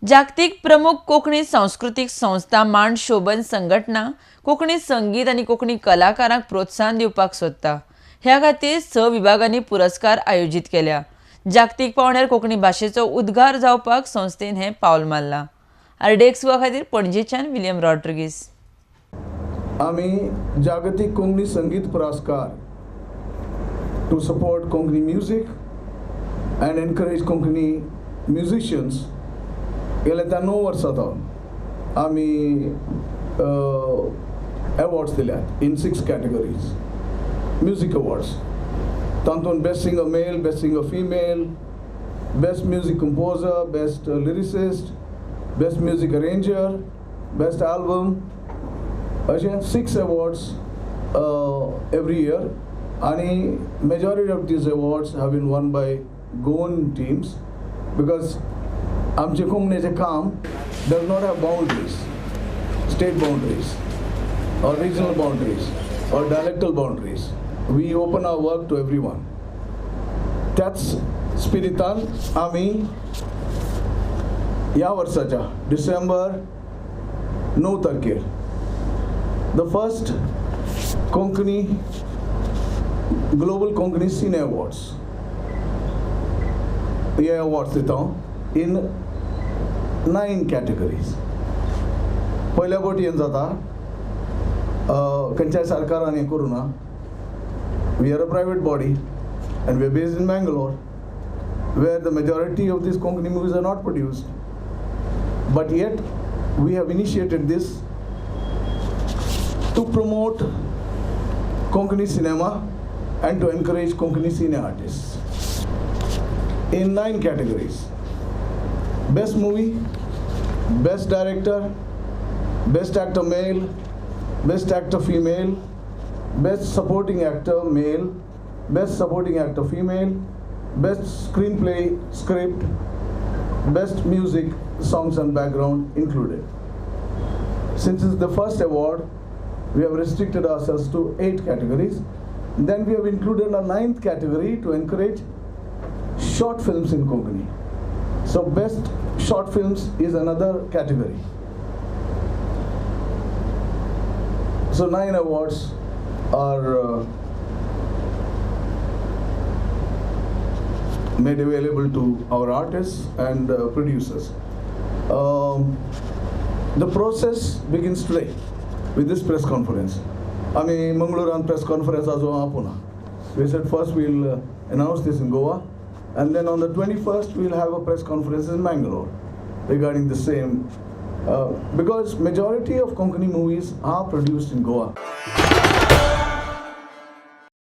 जागतीक प्रमुख कोंकणी सांस्कृतीक संस्था मांड शोभन संघटना कोंकणी संगीत आनी कोंकणी कलाकारांक प्रोत्साहन दिवपाक सोदता. ह्या खातीर 6 विभागांनी पुरस्कार आयोजीत केल्या. जागतीक पावंड्यार कोंकणी भाशेचो उद्गार जावपाक संस्थेन हें पावल मारलां. आरडीएक्स गोवा खातीर पणजेच्यान विलियम रॉड्रिगीस. आमी जागतीक कोंकणी संगीत पुरस्कार to support Konkani music and encourage Konkani musicians गेल्या त्या 9 वर्सां सावन आमी अवॉर्ड्स दिल्यात in 6 categories music awards. तातूंत best singer male, best singer female, best music composer, best lyricist, best music arranger, best album, अशे 6 अवॉर्ड्स एवरी इयर. आनी majority of these awards have been won by Goan teams because आमचें कोंकणीचें काम does not have boundaries, state boundaries or regional boundaries or dialectal boundaries. We open our work to everyone. त्याच स्पिरितान आमी ह्या वर्साच्या डिसेंबर 9 तारखेर the first Konkani global Konkani cine awards हे awards दिता इन 9 कॅटेगरीज. पयल्या फावटी हें जाता, खंयच्याय सरकारान हें करूं ना. We are a private body and we are based in Mangalore, where the majority of these Konkani movies are not produced, but yet we have initiated this to promote Konkani cinema and to encourage Konkani cine artists in 9 categories: best movie, best director, best actor male, best actor female, best supporting actor male, best supporting actor female, best screenplay script, best music, songs and background included. Since it's the first award, we have restricted ourselves to 8 categories. Then we have included a 9th category to encourage short films in Konkani. So best short films is another category. So 9 awards are made available to our artists and producers. The process begins today with this press conference. I mean, Mangaluran press conference as well. We said first we'll announce this in Goa, and then on the 21st we'll have a press conference in Mangalore regarding the same, because majority of Konkani movies are produced in Goa.